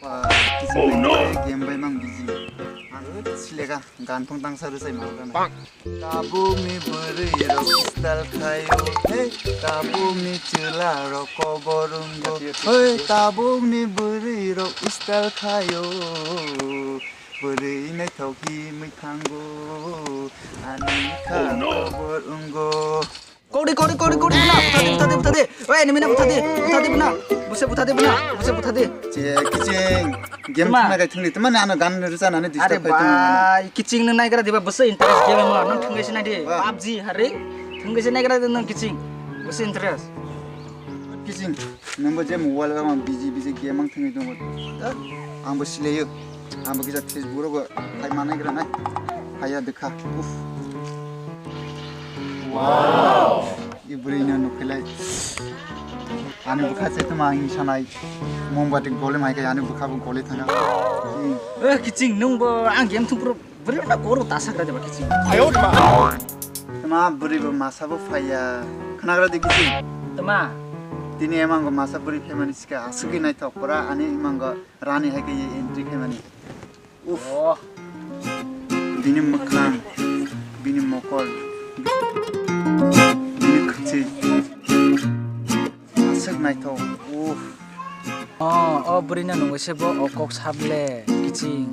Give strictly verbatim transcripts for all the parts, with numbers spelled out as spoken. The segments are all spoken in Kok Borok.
Wah, kisi Oh, no! Game bai mang busy. Ang silega gan phung tangsa rwsai ma gana. Tabukni bwrwi rok style khayo, hey, tabukni chwla rok kobor wngo, hey, tabukni bwrwi rok style khayo, bwrwi naithok himwi thango, ani kha Oh, no! Kobor wngo. Kori, kori, kori, kori, buna, buthadi, buthadi, buthadi. Oi, enemy na buthadi, buthadi, buna. Buse buthadi, buna, buse buthadi. Che, kiching. Game Tuma. Thangna kai thungni, tuma ni ano gan rwchanani Are disturb khai thung. Bai, kiching nung naigra diba, buse interest game mo, nung thungai sinai di. Wah. PUBG hari, thungai sinai gra nung kiching, buse interest. Kiching, nungbo je mobile o busy, busy game ang thungwi tongo. Angbo sileyo. Ang bo kisa Facebook rogo hai manai gra nai. Haya dekha. Uff. Wow. I bwrwi no nukhelai. Ani bwkha se tuma ang sanai. Mombati gole mai kai ani bwkha bo gole thanga. Hmm. Eh, kiching nung bo ang game thung pro bwrwi na koro ta sakra de ba kiching. Ayo ma. Tuma bwrwi bo masa bo phaiya. Khnagra de kiching. Tuma. Tini emang go masa bwrwi phaimani sika asugwi naithok pura ani emang go. Rani hai khe ye entry khaimani. Uff. Oh. Bini mwkhang, bini mokol, bini khwchwi. Aswk naithok. Uff. Oh, oh, bwrwino nungwi se bo o kok sable kiching.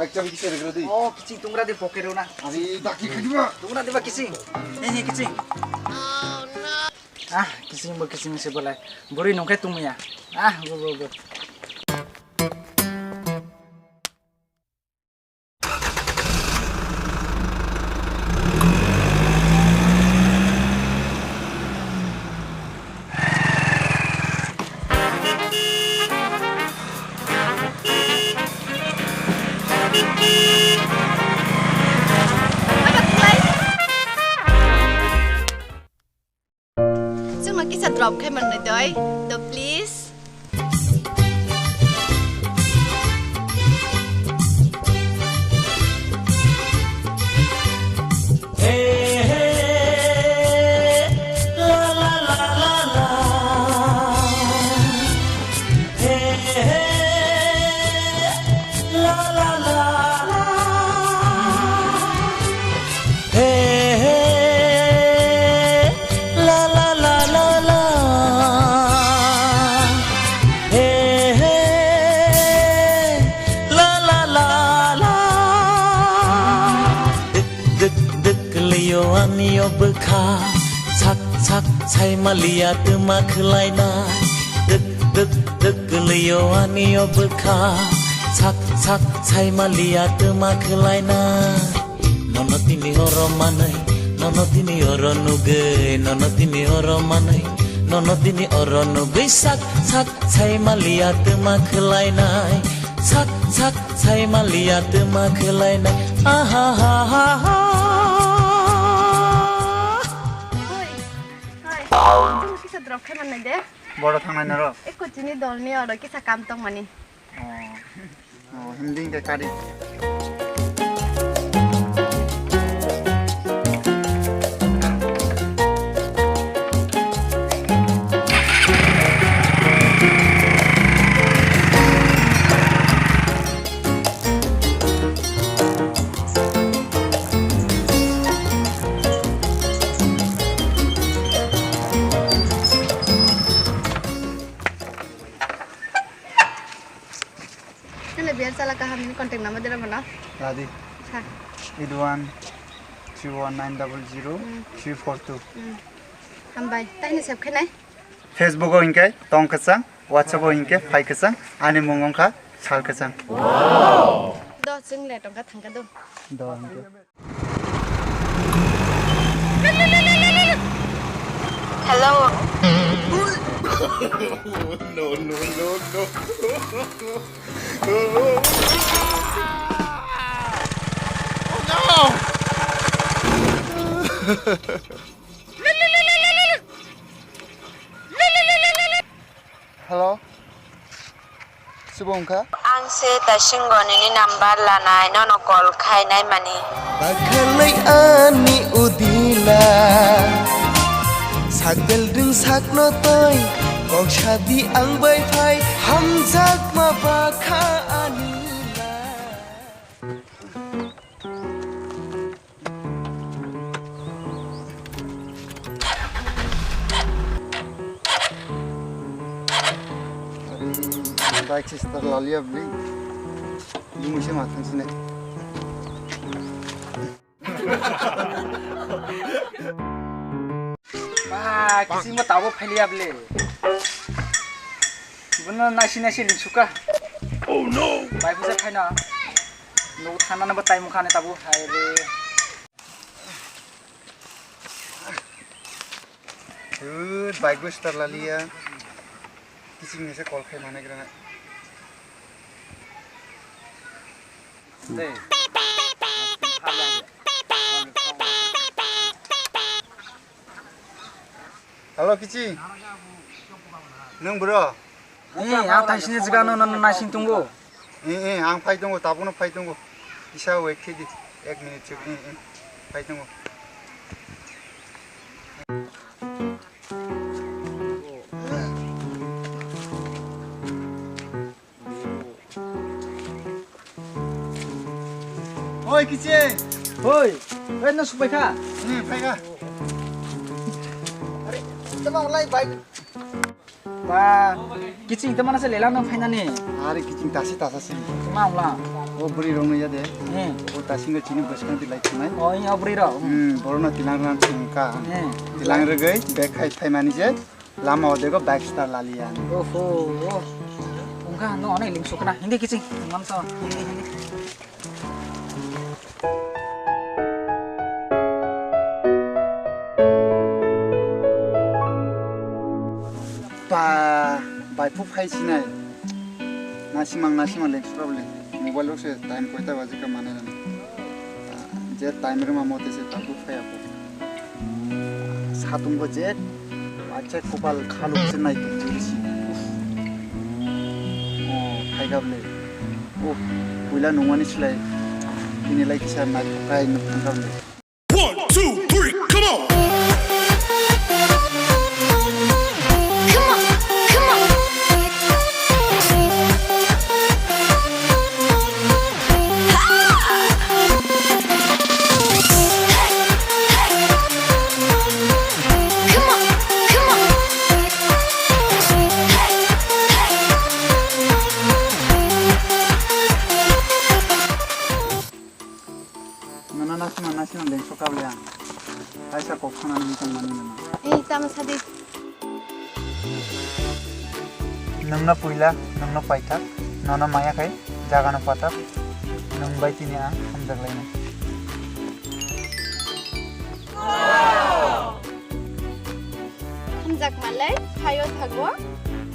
Bike chabi kisa regra di. Oh, kiching tungra di pocket o na. Ari daki khajima. Tungra di ba kiching. Eh, eh, kiching. Ah, kiching bo kiching se bolai. Bwrwi nungkhe tungmaya. Ah, go, go, go. Chwngno kisa drop khai manwi doi, do please. Dwk dwk kwlwio ani o bwkha, sak sak sai maliya twma khwlainai. Dwk dwk dwk kwlwio ani o bwkha, sak sak sai maliya twma khwlainai. Nono tini oro manwi, nono tini oro nugwi, nono tini oro manwi, nono tini oro nugwi sak sak sai maliya twma khwlainai. Sak sak sai maliya twma khwlainai. Aha ha ha ha. Hoi, hoi. Chwng kisa drop khai mannai de. Boro thangnai norok? Eko chini dolni oro kisa kam tongmani. Oh. Oh, hindi hingke kari. Nang le biar chala kaham ni contact number dera mano. Ladi. Ha. Eight one three one nine double zero three four two. Hmm. Hambai. Tai ni save khainai? Facebook o hinkhe Tong Kwchang, WhatsApp o hinkhe Phai Kwchang, ani mung wngkha Sal Kwchang. Do chwng le tongkha thangkha do. Do hinkhe. Hello. Hello. Sibo wngkha? Ang se Tasingo nini number lanai, nono call khainai mani. Bakhalai ani udila, sak belding sakno toi, kok sadi ang bai phai, hamjakma bakha ani la. Bike se start laliya bli. Lungwi se ma thang sine. Ba, kisingbo tabo phailiya bli. Bono nasi nasi linsuka. Oh no. Bike se phaina. Nuk thangnani bo time khane tabo hai re. Thud, bike bo start laliya. Kiching ni se call khai mane grana. Dei. Hello, Kiching. Nung bro? Eh, ang taisini jigano nono naising tongo. Eh, eh, ang phai tongo, tabukno phai tongo. Kisa wait khe di, ek minute chuk, eh, eh, phai tongo. Oi, Kiching. Hoi, bai no supai kha? Eh, phai kha. Are, tama ulai bai. Ba, Kiching, tama nasa lelang no phainani. Are Kiching tasi tasa si. Tama ula. O bwrwi rok no ya de. Hmm. O tasi no chini bwskang ti lai thanai. O, iya bwrwi rok. Hmm, boro no tilang ran thangka. Hmm. Tilang rwgwi bag khai phai mani je. Lama o dego bike start laliya. Oho. Ungka no onek ling sukna. Hindi Kiching. Ngam sa. Hindi, hindi. Ba, bai phu phai sinai. Nasimang, nasimang, leng sura le. Mobile rok se time koita baje ka mane nani. Je time rwma mote se tabuk phai ako. Satung bo je, acha kopal khaluk se nai tong jili si. O, phai gable. O, puila nungmani silai. Ini lai kisa nai kai nuk thang gable. One, two, three, come on! Come on, come on. Ha! Come on, come on. Nana nasima nasima lengso kabliya. Kaisa kok sanani mukang mani nana. Ei, tamo sadi. Nungno puila, nungno paithak, nono maya khai, jagano pathak, nung bai tini ang hamjak lainai. Hamjak malai, phaio thago,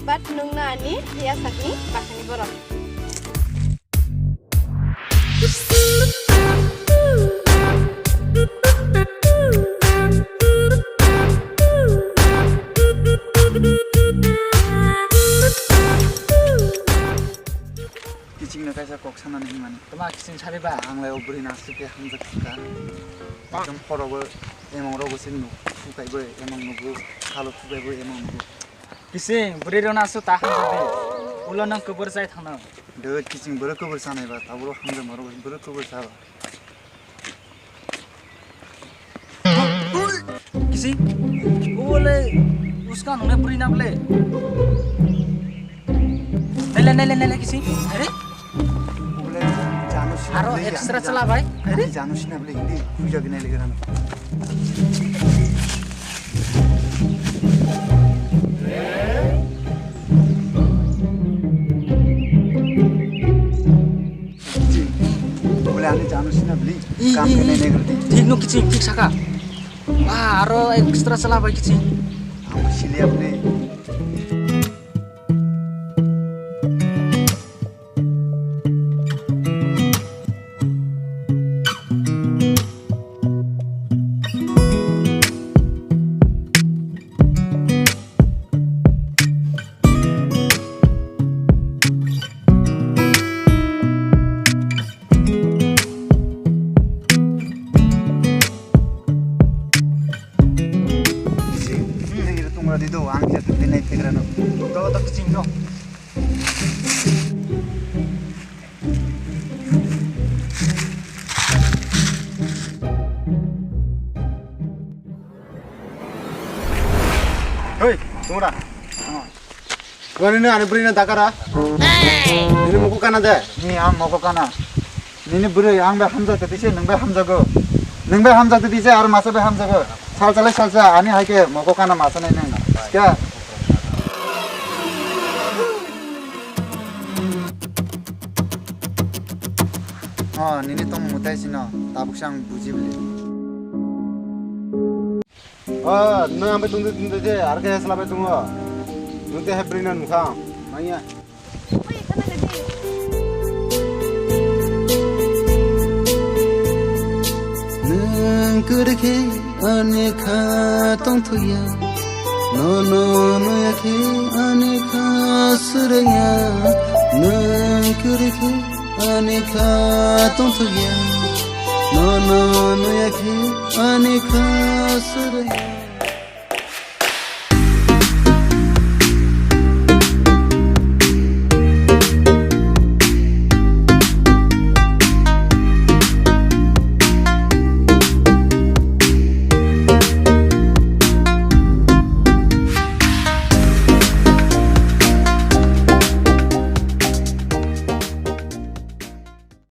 but nungno ani hiya sakni bakhani borok. Kiching no kaisa kok sanani himani. Tama kiching sari ba? Ang lai o bwrwi nasuk khe hamjak kha. Ekdom horo bo emang rogo se nuk, sukai bo emang nugo, salo sukai bo emang nugo. Kiching bwrwi rok no aswk ta hamjak di. Ulo nang kwbwr chai thangno. Dwt kiching bwrwi kwbwr chanai ba, tabuk hamjakma rok bwrwi kwbwr cha ba. Kiching, ulo uska nungna bwrwi na bole. Nele, nele, nele, kiching. Are? Bole jano sina aro bole extra ani chala bai. Ani jano sina bole hindi puja ginai lagi rano. Bole ani jano sina bole. I, kam i, kene i. Negro di. Thik no kiching, thik saka. Ah, aro extra sala bai kiching. Ang siliya bini. Bisi, bisi iro tungra di do, ang khe thangdi nai phegra no. Do, do, kiching do. Hei, tungra. Kwani no ani bwrwi no dakara? Nini moko kana de? Ni ang moko kana. Nini bwrwi ang bai hamjak twi se, nwng bai hamjago. Nwng bai hamjak twi se, aro masa bai hamjago. Salsa le salsa, ani hai khe moko kana masa nai nwng. Kya? Oh, nini tong mutai sino, tabuk sang buji bili. Oh, nwng ang bai tongdi tongdi je, aro khe sla bai tongo. Nwng te hai bwrwi no nukha ang. Manya. Nwng kwrwi khe ani kha tongthokya. Nono nuya khe ani kha swrwngya. Nwng kwrwi khe ani kha tongthokya. Nono nuya khe ani kha swrwngya.